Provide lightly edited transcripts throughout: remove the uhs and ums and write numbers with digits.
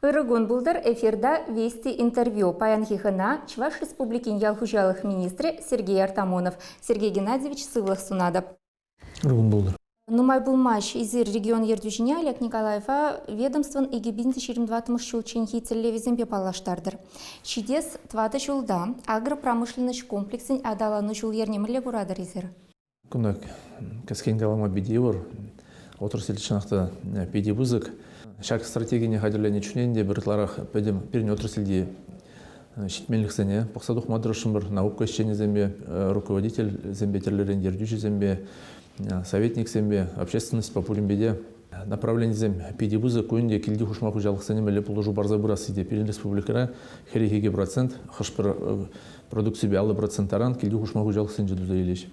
Ырӑ кун пултӑр, эфирта «Вести интервью». Паянхи хӑна Чӑваш Республикин ял хуҫалӑх министрӗ Сергей Артамонов. Сергей Геннадьевич, сывлӑх сунатӑп. Ырӑ кун пултӑр. Нумай пулмасть эсир регион ертӳҫине Олег Николаева ведомствӑн 2024 ҫулчченхи тӗллевӗсемпе паллаштартӑр. Ҫитес тӑватӑ ҫулта агропромышленноҫ комплексӗн аталану ҫул-йӗрне мӗнле куратӑр эсир? Кунта кӗскен калама питӗ йывӑр. Отрасль чӑнах та питӗ пысӑк. Ҫак стратегине хатӗрленӗ чухне те пӗр ытларах пӗтӗм пирӗн отрасльти ҫитменлӗхсене пӑхса тухма тӑрӑшрӑмӑр. Наука ӗҫченӗсемпе, руководительсемпе, тӗрлӗрен ертӳҫӗсемпе, советниксемпе, общественностьпа пуринпе те направленисем питӗ пысӑк. Ку ӗнтӗ килти хушма хуҫалӑхсене мӗнле пулӑшу парса пырасси те пирӗн республикӑра 42% хӑш-пӗр продукципе 50% таран килти хушма хуҫалӑхсенче туса илӗҫ.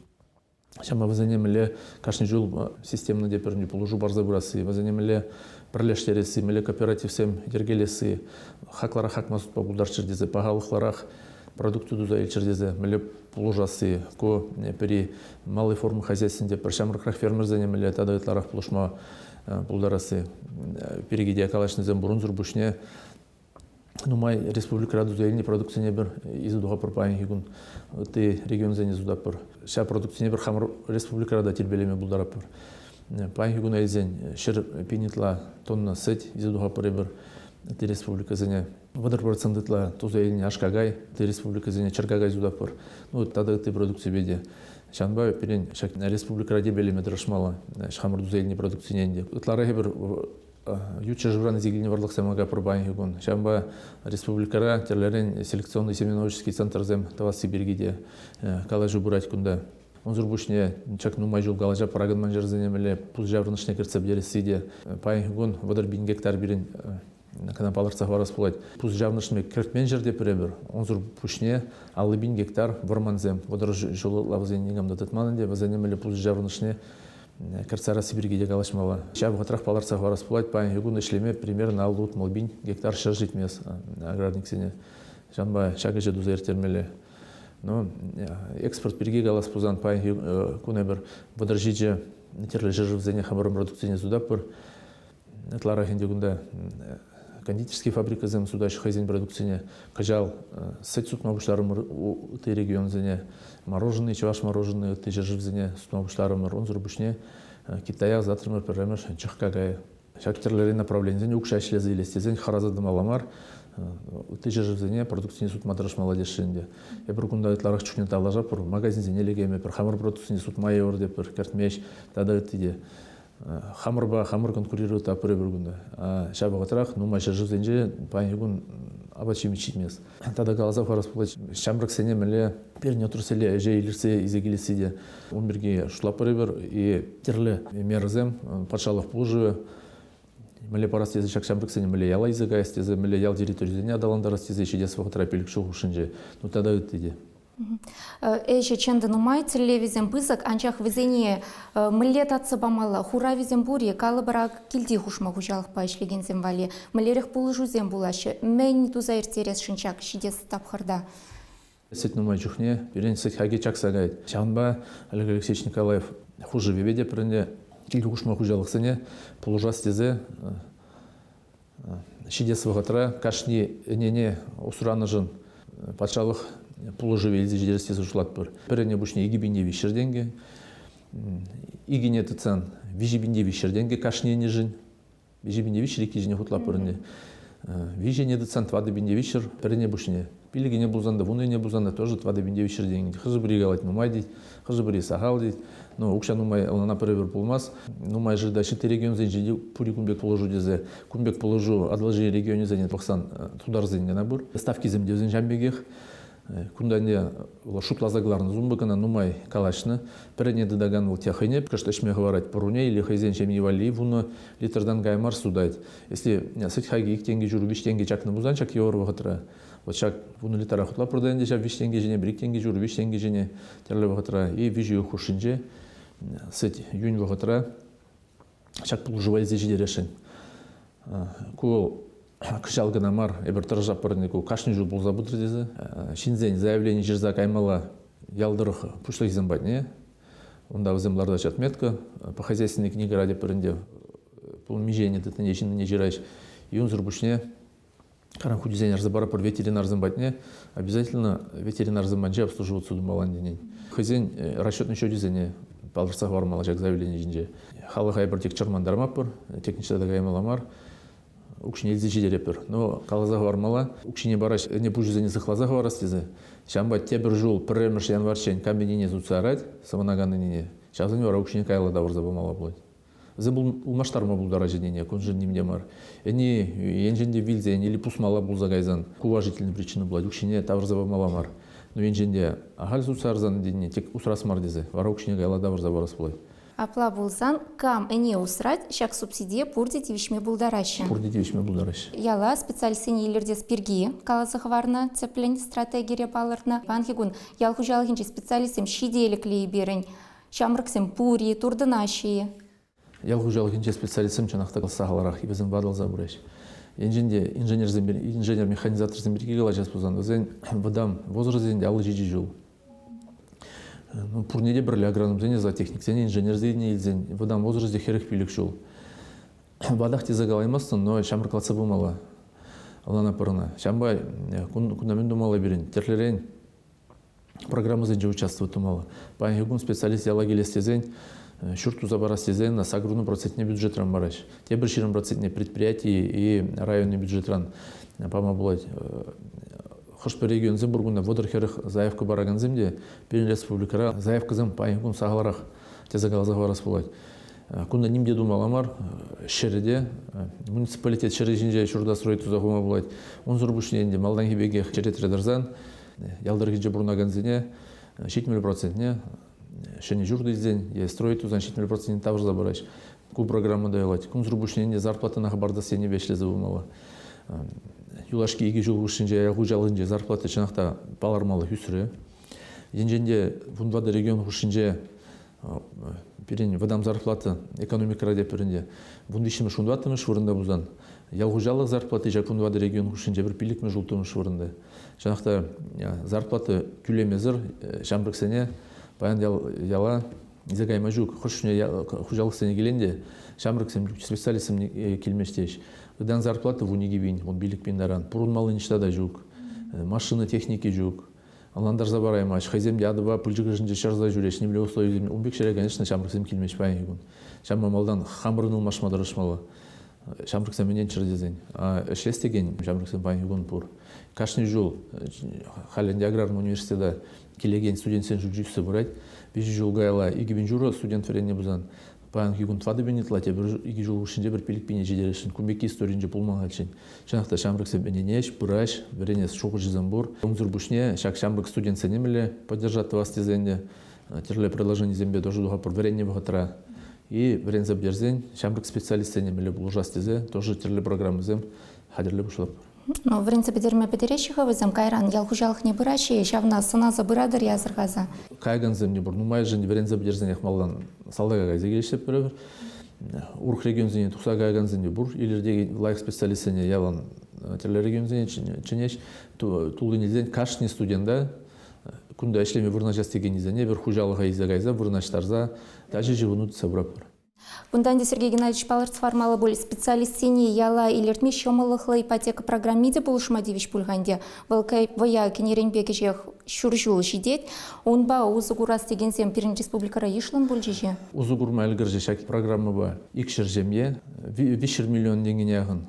Ҫавӑнпа вӗсене мӗнле кашни ҫул системно те пӗрне пулӑшу парса пырасси, вӗсене мӗнле пӗрлештересси, мӗнле кооперативсем йӗркелесси, хаклӑрах хакма сутма пултарччӑр тесе, пахалӑхлӑрах продукци туса илччӗр тесе мӗнле пулӑшасси, ку пӗри малый форма хозяйствинче пӗр ҫамрӑкрах фермерсене мӗнле тата ытларах пулӑшма пултарасси пирки те калаҫнисем пур. Унсӑр пуҫне нумай республикӑра туса илнӗ продуктсене пӗр илсе тухатпӑр паянхи кун. Ытти регионсене сутатпӑр. Ҫав продуктсене пӗр хамӑр республикӑра та тирпейлеме пултаратпӑр. Паянхи куна илсен 100 000 ытла тонна сӗт илсе тухатпӑр эпир ытти республикӑсене. 30% ытла туса илнӗ аш-какай, ытти республикӑсене чӗр-какай сутатпӑр. Ну, тата ытти продукципе те. Ҫавӑнпа пирӗн ҫак республикӑра тирпейлеме тӑрӑшмалла хамӑр туса илнӗ продукцине ӗнтӗ. Ытларах эпир ют ҫӗршывран илсе килнӗ вӑрлӑхсем ака пур паянхи кун. Ҫавӑнпа республикӑра тӗрлӗрен селекционный семеноводческий центрсем тӑвасси пирки те калаҫу пырать кунта. Унсӑр пуҫне ҫак нумай ҫул калаҫа пыракан ҫӗрсене мӗнле пус ҫаврӑнӑшне кӗртсе пӗтересси те паянхи кун 30 000 гектар пирӗн кӑна палӑртса хӑварас пулать. Пус ҫаврӑнӑшне кӗртмен ҫӗрте пӗрепӗр. Унсӑр пуҫне 50 000 гектар вӑрмансем 30 ҫул ытла вӗсене никам та тытман ӗнтӗ. Вӗсене мӗнле пус ҫаврӑнӑшне кӗртсе ярасси пирки те калаҫмалла. Ҫав вӑхӑтрах палӑртса хӑварас пулать, паянхи кун ӗҫлеме примерно 50 000 гектар ҫӗр ҫитмест аграрниксене. Ҫавӑнпа ҫак ӗҫе туса ирттермелле. Но экспорт пирки калас пулсан, паянхи кун эпир 37 тӗрлӗ ҫӗршывсене хамӑрӑн продукцине сутатпӑр. Ытларах ӗнтӗ кунта кондитерский фабрикӑсем сутаҫҫӗ хӑйсен продукцине. Кӑҫал сӗт сутма пуҫларӑмӑр ытти регионсене, мороженое, чӑваш мороженое ытти ҫӗршывсене сутма пуҫларӑмӑр. Унсӑр пуҫне Китая ӑсатрӑмӑр пӗрремӗш чӑх какайӗ. Ҫак тӗрлӗрен направленисен укҫа ӗҫлесе илес тесен хӑраса тӑмалла мар, ытти ҫӗршывсене продукцине сутма тӑрӑшмалла тесшӗн ӗнтӗ. Эпир кунта ытларах чухне тавлашатпӑр, магазинсене лекеймӗпӗр, хамӑр продукцине сутма йывӑр тетпӗр, кӗртмест тата ытти те. Хамӑрпа хамӑр конкурировать тапӑр эпир кунта. Ҫав вӑхӑтрах нумай ҫӗршывсенче паянхи кун апат-ҫимӗҫ ҫитмест. Тата каласа хӑварас пулать, ҫамрӑксене мӗнле пирӗн отрасле ӗҫе илӗртсе илсе килесси те ун пирки шутлатпӑр эпир. И тӗрлӗ мерӑсем, патшалӑх пулӑшӑвӗ мӗнле парас тесе ҫак ҫамрӑксене мӗнле яла илсе каяс тесе, мӗнле ял территорийӗсене аталантарас тесе ҫитес вӑхӑтра 5 ҫул хушшинче, ну тата ытти те. Ӗҫӗ чӑн та нумай, тӗллевӗсем пысӑк, анчах вӗсене мӗнле татса памалла? Хуравӗсем пур-и? Калӑпӑр, килти хушма хуҫалӑхпа ӗҫлекенсем валли мӗнлерех пулӑшусем пулаҫҫӗ? Мӗн туса ирттересшӗн ҫак ҫитес тапхӑрта? Сӗт нумай чухне пирӗн сӗт хакӗ чакса каять. Ҫавӑнпа Олег Алексеевич Николаев хушӑвӗпе те пӗрне килти хушма хуҫалӑхсене пулӑшас тесе ҫитес вӑхӑтра кашни ӗнене усранӑшӑн патшалӑх пулӑшӑвӗ илсе ҫитерес тесе шутлатпӑр. Пӗр ӗне пуҫне 2300 тенкӗ, икӗне тытсан 3300 тенкӗ кашни ӗнешӗн. 3300 икки ҫине хутлатпӑр ӗнтӗ. Виҫӗ ӗне тытсан 4300 пӗр ӗне пуҫне. Пилӗк ӗне пулсан та, вунӑ ӗне пулсан та тоже 4300 тенкӗ. Хӑшӗ-пӗри калать нумай тет, хӑшӗ-пӗри сахал тет. Ну, укҫа нумай ӑна пӗр-пӗр пулмасть. Нумай жирда ҫитти регионсенче те пур кун пек пулӑшу тесе. Кун пек пулӑшу Атӑлҫи регионӗсене пӑхсан тутарсен кӑна пур. Ставкисем те вӗсен ҫавӑн пекех. Кунта ӗнтӗ шутласа кӑларнӑ сумма кӑна нумай калаҫнӑ. Пӗр ӗне тытакан вӑл те хӑйне кӑшт ӗҫме хӑварать пӑруне или хӑйсен ҫемйи валли вунӑ литртан кая мар сутать. Если сӗт хакӗ ик тенкӗ ҫур виҫ тенкӗ чакнӑ пулсан ҫак йывӑр вӑхӑтра, вот ҫак вунӑ литра хутлатпӑр та ӗнтӗ ҫав виҫ тенкӗ ҫине, пӗр ик тенкӗ ҫур виҫ тенкӗ ҫине тӗрлӗ вӑхӑтра и виҫӗ уйӑх хушшинче сӗт йӳн вӑхӑтра ҫак пулӑшӑва илсе ҫитересшӗн. Ку кӑҫал кӑна мар, эпир тӑрӑшатпӑр ӗнтӗ ку кашни ҫул пулса пытӑр тесе. Ҫынсен заявлени ҫырса каймалла ял тӑрӑх пуҫлӑхӗсем патне. Унта вӗсем лартаҫҫӗ отметка. По хозяйственной книгӑра тепӗр ӗнтӗ пул миҫене тытнине ҫыннине ҫыраҫ. И унсӑр пуҫне. Каран хутисене ярса паратпӑр ветеринарсем патне. Обязательно ветеринарсем патӗнче обслуживаться тумалла тенӗн. Хӑйсен расчетный счечӗсене палӑртса хӑвармалла ҫак заявлени ҫинче. Халӑха эпир тек чӑрмантармаппӑр, тек ниҫта та каймалла мар. Укҫине илсе ҫитеретпӗр. Но каласа хӑвармалла, укҫине параҫ, ӗне пуҫӗсене сыхласа хӑварас тесе. Ҫавӑнпа тепӗр ҫул пӗрремӗш январьччен кампанине сутса ярать, сӑвӑнакан ӗнене. Ҫавсен вара укҫине каялла тавӑрса памалла пулать. Вӗсем улмаштарма пултараҫҫӗ ӗнене, куншӑн ним те мар. Ӗни енчен те вилсен или пусмалла пулса кайсан ку уважительный причина пулать, укҫине тавӑрса памалла мар. Но енчен те ахаль сутса ярсан ӗнене тек усрас мар тесе, вара укҫине каялла тавӑрса парас пулать. Апла пулсан, кам ӗне усрать, ҫак субсидие пурте тивӗҫме пултараҫҫӗ. Пурте тивӗҫме пултараҫҫӗ. Яла специалистсене илӗртес пирки каласа хӑварнӑ тӗплӗн стратегире палӑртнӑ. Паянхи кун ял хуҫалӑхӗнчи специалистсем ҫителӗклӗ-и пирӗн? Ҫамрӑксем пур-и, туртӑнаҫҫӗ-и? Ял хуҫалӑхӗнче специалистсем чӑнах та сахалрах, вӗсем ватӑлса пыраҫҫӗ. Енчен те инженерсем, инженер-механизаторсем пирки калаҫас пулсан, вӗсен вӑтам возрасчӗ ӗнтӗ 57 ҫул. Ну, пурне те пӗрле агрономсене, зоотехниксене, инженерсене илсен вӑтам возрасчӗ 45 ҫул. Ватах тесе калаймастӑн, но ҫамрӑклатса пымалла. Ӑнланатпӑр ӑна. Ҫавӑнпа кунта мӗн тумалла пирӗн? Тӗрлӗрен программӑсенче участвовать тумалла. Паянхи кун специалист яла килес тесен, ҫурт туса парас тесен сакӑрвунӑ процентне бюджетран параҫ. Тепӗр 20 процентне предприяти и районный бюджетран пама пулать. Хӑш-пӗр регионсем пур кунта 30-40 заявка паракансем те пирӗн республикӑра заявкӑсем паянхи кун сахалрах тесе каласа хӑварас пулать. Кунта ним те тумалла мар, ҫӗрӗ те, муниципалитет ҫӗрӗ ҫинче ҫурта строить туса хума пулать. Унсӑр пуҫне ӗнтӗ малтанхи пекех черетре тӑрсан ял тӑрӑхӗнче пурӑнакансене 70 процентне ҫӗнӗ ҫурт илсен е строить тусан 70 процентне тавӑрса параҫ. Ку программа та юлать. Кунсӑр пуҫне ӗнтӗ зарплатӑна хӑпартас енӗпе ӗҫлесе пымалла. Юлашки икӗ ҫул хушшинче ял хуҫалӑхӗнче зарплата чӑнах та палӑрмалӑх ӳсрӗ. Енчен те 14 регион хушшинче пирӗн вӑтам зарплата экономикӑра тепӗр ӗнтӗ 13-мӗш, 14-мӗш вырӑнта пулсан, ял хуҫалӑх зарплати ҫак 14 регион хушшинче пӗр 5-мӗш, 6-мӗш вырӑнта. Чӑнах та зарплата тӳлемесӗр ҫамрӑксене паян яла илсе кайма ҫук. Хӑш чухне хуҫалӑхсене килен те ҫамрӑксем, специалистсем килмест теҫ. Ытан зарплата 12 пин, 15 пин таран. Пурӑнмалли ниҫта та ҫук. Машина техники ҫук. Ӑнлантарса параймасть. Хӑйсем те атӑпа пылчӑк ӑшӗнче ҫӑрса ҫӳреҫ. Нимле условисем ун пек ҫӗре, конечно, ҫамрӑксем килмеҫ паянхи кун. Ҫавӑнпа малтан хамӑрӑн ылмашма тӑрӑшмалла. Ҫамрӑксем ӗненччӗр тесен. А ӗҫлес текен ҫамрӑксем паянхи кун пур. Кашни ҫул халь ӗнтӗ аграрный университета килекен студентсен шучӗ ӳссе пырать. 3 ҫул каялла 2000 ҫурӑ студент вӗреннӗ пулсан, паянхи кун 4000 ытла тепӗр икӗ ҫул хушшинче пӗр 5000 ҫитересшӗн. Кун пекки историнче пулман хальччен. Чӑнах та ҫамрӑксем ӗненеҫ, пыраҫ, вӗренес шухӑшӗсем пур. Унсӑр пуҫне ҫак ҫамрӑк студентсене мӗнле поддержать тӑвас тесен те тӗрлӗ предложенисемпе тоже тухатпӑр вӗреннӗ вӑхӑтра. И вӗренсе пӗтерсен ҫамрӑк специалистсене мӗнле пулӑшас тесе тоже тӗрлӗ программӑсем хатӗрле пуҫлатпӑр. Ну, вӗренсе пӗтерме пӗтереҫҫӗ-ха вӗсем, кайран ял хуҫалӑхне пыраҫҫӗ-и, ҫавна сӑнаса пыратӑр-и асӑрхаса? Каякансем те пур. Нумайӑшӗн вӗренсе пӗтерсенех малтан салтака кайса килеҫҫӗ пӗр-пӗр. Урӑх регионсене тухса каякансем те пур. Илӗртекен лайӑх специалистсене ялан тӗрлӗ регионсене чӗнеҫ. Туллин илсен кашни студента кунта ӗҫлеме вырнаҫас текеннисене пӗр хуҫалӑха илсе кайса вырнаҫтарса тачӑ ҫыхӑну тытса пыратпӑр. Кунта ӗнтӗ Сергей Геннадьевич палӑртса хӑвармалла пуль, специалистсене яла илӗртме ҫӑмӑллӑхлӑ ипотека программи те пулӑшма тивӗҫ пуль-ха ӗнтӗ. Вӑл вӑя кӗнеренпе кӗҫех ҫур ҫул ҫитет. Унпа усӑ курас текенсем пирӗн республикӑра йышлӑн пулчӗҫ-и? Усӑ курма ӗлкӗрчӗ ҫак программӑпа 200 ҫемье, 300 миллион тенкӗне яхӑн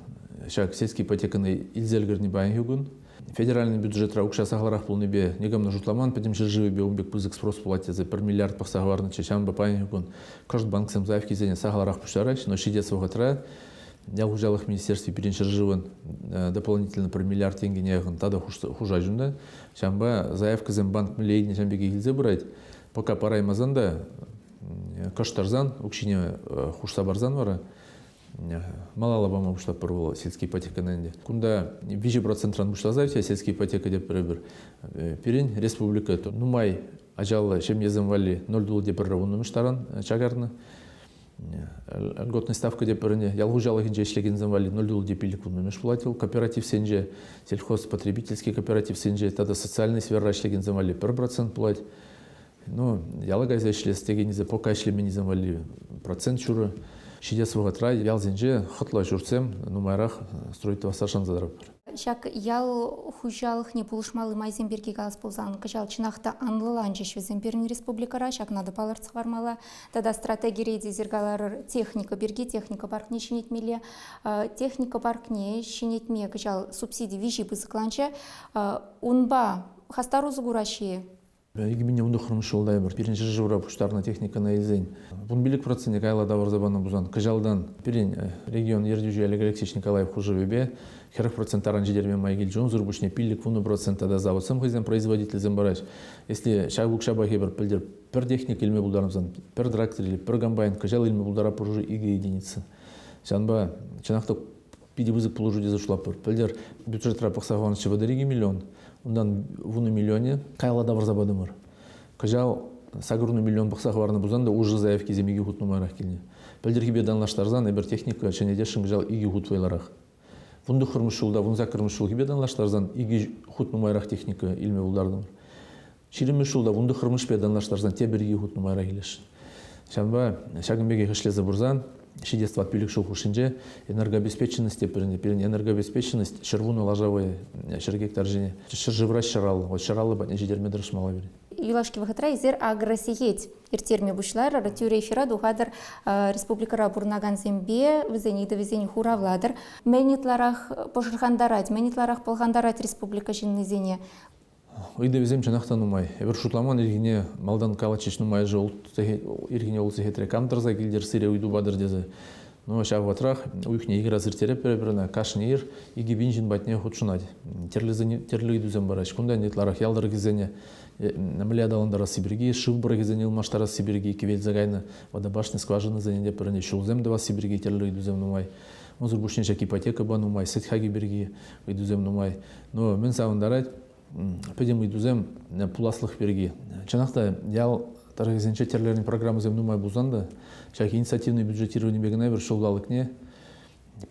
ҫак сельский ипотекӑна илсе ӗлкӗрни паянхи кун. Федеральный бюджетра укҫа сахалрах пулнипе никам та шутламан, пӗтӗм ҫӗршывӗпе ун пек пысӑк спрос пулать тесе пӗр миллиард пӑхса хӑварнӑччӗ. Ҫавӑнпа паянхи кун кӑшт банксем заявкисене сахалрах пуҫтараҫҫӗ, но ҫитес вӑхӑтра Ял хуҫалӑх министерстви пирӗн ҫӗршывӑн дополнительно пӗр миллиард тенкӗне яхӑн тата хушать унта. Ҫавӑнпа заявкӑсем банк мӗнле илнӗ ҫавӑн пекех илсе пырать. Пока параймасан та кӑшт тӑрсан, укҫине хушса парсан вара малалла пама пуҫлатпӑр вӑл сельский ипотекӑна ӗнтӗ. Кунта 3 процентран пуҫласа вся сельский ипотека тетпӗр эпир. Пирӗн республика нумай ачаллӑ ҫемьесем валли 0,1 таран чакарнӑ. Льготная ставка тетпӗр ӗнтӗ. Ял хуҫалӑхӗнче ӗҫлекенсем валли 0,5 пулать вӑл. Кооперативсенче, сельхозпотребительский кооперативсенче тата социальный сферӑра ӗҫлекенсем валли 1% пулать. Ну, яла кайса ӗҫлес текеннисем, пока ӗҫлеменнисем валли процент ҫурӑ. Ҫитес вӑхӑтра ялсенче хӑтлӑ ҫуртсем нумайрах строить тӑвасса шанса тӑратпӑр. Ҫак ял хуҫалӑхне пулӑшмалли майсем пирки калас пулсан, кӑҫал чӑнах та анлӑланчӗҫ вӗсем пирӗн республикӑра, ҫакна та палӑртса хӑвармалла. Тата стратегире те эсир каларӑр, техника пирки, техника паркне ҫӗнетмелле. Техника паркне ҫӗнетме кӑҫал субсиди виҫи пысӑкланчӗ. Унпа хастар усӑ кураҫҫӗ-и? 2019 ҫулта эпир пирӗн ҫӗршывра пуҫтарнӑ техникӑна илсен 15 процентне каялла тавӑрса панӑ пулсан кӑҫалтан пирӗн регион ертӳҫи Олег Алексеевич Николаев хушӑвӗпе 40% таран ҫитерме май килчӗ. Унсӑр пуҫне 5-10% тата заводсем хӑйсем производительсем параҫ. Если ҫак укҫапа эпир пӗлтӗр пӗр техника илме пултарсан, пӗр трактор или пӗр комбайн кӑҫал илме пултаратпӑр уже икӗ единица. Ҫавӑнпа чӑнах та питӗ пысӑк пулӑшу тесе шутлатпӑр. Пӗлтӗр бюджетра пӑхса хӑварнӑччӗ 32 миллион, унтан вунӑ миллионӗ каялла тавӑрса патӑмӑр. Кӑҫал 80 миллион пӑхса хӑварнӑ пулсан та уже заявкисем икӗ хут нумайрах килнӗ. Пӗлтӗрхипе танлаштарсан эпир техника ҫӗнетесшӗн кӑҫал икӗ хут вӑйлӑрах. 19-мӗш ҫулта 18-мӗш ҫулхипе танлаштарсан икӗ хут нумайрах техника илме пултартӑмӑр. Ҫирӗммӗш ҫулта 19-мӗшпе танлаштарсан тепӗр икӗ хут нумайрах илесшӗн. Ҫавӑнпа ҫакӑн пекех ӗҫлесе пырсан ҫитес тӑват-пилӗк ҫул хушшинче энергообеспеченность те пирӗн, пирӗн энергообеспеченность 110 лаша вӑйӗ 100 гектар ҫине. Ҫӗршывра 150, вот 150 патне ҫитерме тӑрӑшмалла пирӗн. Юлашки вӑхӑтра эсир агросехет ирттерме пуҫларӑр. Тӳрӗ эфира тухатӑр республикӑра пурӑнакансемпе, вӗсен ыйтӑвӗсене хуравлатӑр. Мӗн ытларах пӑшӑрхантарать, мӗн ытларах пӑлхантарать республика ҫыннисене? Ыйтӑвӗсем чӑнах та нумай. Эпир шутламан ирхине малтан калатчӗҫ нумайӑшӗ ирхине улт сехетре кам тӑрса килтӗр сире ыйту патӑр тесе. Но ҫав вӑхӑтрах уйӑхне икӗ раз ирттеретпӗр эпир ӑна. Кашни ир 2000 ҫын патне хутшӑнать. Тӗрлӗ, тӗрлӗ ыйтусем параҫ. Кунта ытларах ял тӑрӑхӗсене мӗнле аталантарасси пирки, шыв пӑрӑхӗсене ылмаштарасси пирки кивелсе кайнӑ водобашня скважинӑсене те пӗрне ҫулсем тӑвасси пирки тӗрлӗ ыйтусем нумай. Унсӑр пуҫне ҫак ипотекӑпа нумай, сӗт хакӗ пирки ыйтусем нумай. Но мӗн савӑнтарать, пӗтӗм ыйтусем пуласлӑх пирки. Чӑнах та ял тӑрӑхӗсенче тӗрлӗрен программӑсем нумай пулсан та ҫак инициативный бюджетированипе кӑна эпир ҫулталӑкне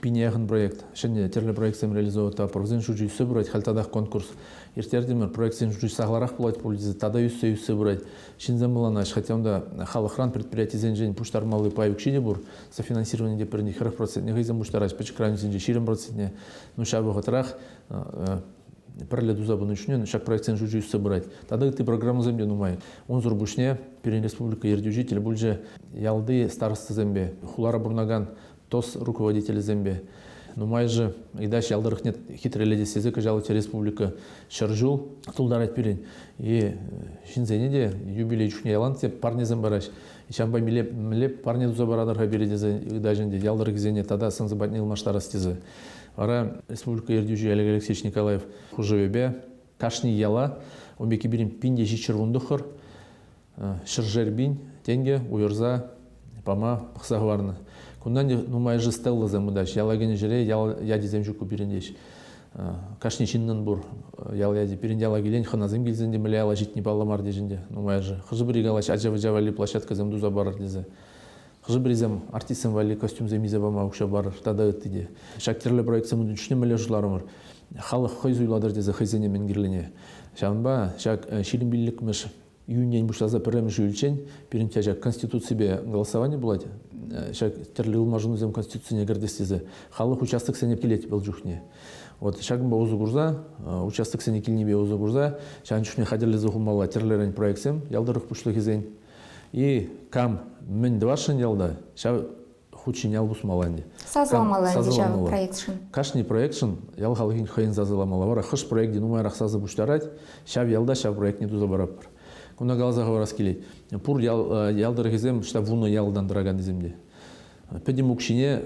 пине яхӑн проект, ҫӗнӗ тӗрлӗ проектсем реализовать тӑватпӑр. Вӗсен шучӗ ӳссе пырать. Халь татах конкурс ирттертӗмӗр. Проектсен шучӗ сахалрах пулать пуль тесе тата ӳссе ӳссе пырать. Ҫынсем вӑланаҫ. Хотя унта халӑхран, предприятисенчен пуҫтармалли пай укҫи те пур. Софинансировани те пӗрне 40 процентне хӑйсем пуҫтараҫ, пӗчӗк районсенче 20 процентне. Ну, ҫав вӑхӑтрах пӗрле туса пынӑ чухне ҫак проектсен шучӗ ӳссе пырать. Тата ытти программӑсем те нумай. Унсӑр пуҫне пирӗн республика ертӳҫи тӗл пулчӗ ялти старостӑсемпе, хулара пурӑнакан ТОС руководителӗсемпе. Нумайӑшӗ ыйтаҫ ял тӑрӑхне хитрелетес тесе кӑҫал республика 100 ҫул тултарать пирӗн. И ҫынсене те юбилей чухне ялан те парнесем параҫ. Ҫавӑнпа мӗнле парне туса паратӑр-ха пире тесе ыйтаҫ ӗнтӗ ял тӑрӑхӗсене тата сӑн-сӑпатне ылмаштарас тесе. Вара республика ертӳҫи Олег Алексеевич Николаев хушӑвӗпе кашни яла ун пекки пирӗн 1719 ҫӗршер пин тенкӗ уйӑрса пама пӑхса хӑварнӑ. Кунтан нумайӑшӗ стеллӑсем пытаҫ. Яла кӗнӗ ҫӗре ял ячӗсем ҫуккӑ пирӗн теҫ. Кашни ҫыннӑн пур ял ячӗ. Пирӗн яла килен хӑнасем килсен те мӗнле яла ҫитни паллӑ мар теҫ ӗнтӗ нумайӑшӗ. Хӑшӗ-пӗри калаҫ, ача-пӑча валли площадкӑсем туса парӑр тесе. Хӑшӗ-пӗрисем артистсем валли костюмсем илсе пама укҫа парӑр тата ытти те. Ҫак тӗрлӗ проектсем чухне мӗнле шутларӑмӑр? Халӑх хӑй суйлатӑр тесе хӑйсене мӗн кирлине. Ҫавӑнпа ҫак 25-мӗш июньтен пуҫласа пӗрремӗш июльччен пирӗн ҫак Конституципе голосовани пулать. Ҫак тӗрлӗ ылмашӑнусем Конституцине кӗртес тесе халӑх участоксене килет вӑл чухне. Вот ҫакӑнпа усӑ курса, участоксене килнипе усӑ курса ҫавӑн чухне хатӗрлесе хумалла тӗрлӗрен проектсем ял тӑрӑх пуҫлӑхӗсен. И кам мӗн тӑвасшӑн ялта, ҫав хут ҫине ал пусмалла ӗнтӗ. Сасӑламалла ӗнтӗ ҫав проектшӑн. Кашни проектшӑн ял халӑхӗн хӑйӗн сасӑламалла. Вара хӑш проекте нумайрах сасӑ пуҫтарать, ҫав ялта ҫав проектне туса паратпӑр. Кунта каласа хӑварас килет. Пур ял, ял тӑрӑхӗсем штаб вунӑ ялтан тӑраканнисем те. Пӗтӗм укҫине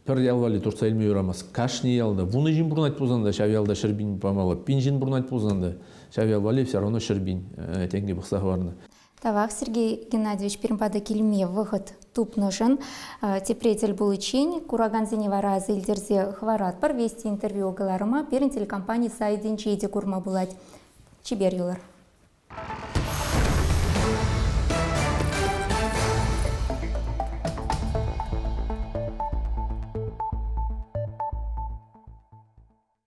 пӗр ял валли туртса илме юрамасть. Кашни ялта вунӑ ҫын пурӑнать пулсан та ҫав ялта 100 000 памалла, пин ҫын пурӑнать пулсан та ҫав ял валли все равно 100 000 тенкӗ пӑхса хӑварнӑ. Тавах, Сергей Геннадьевич, пирӗн пата килме вӑхӑт тупнӑшӑн. Тепре тӗл пуличчен куракансене вара аса илтерсе хӑваратпӑр. Вести интервью кӑларӑма пирӗн телекомпани сайтӗнче те курма пулать. Чипер юлӑр.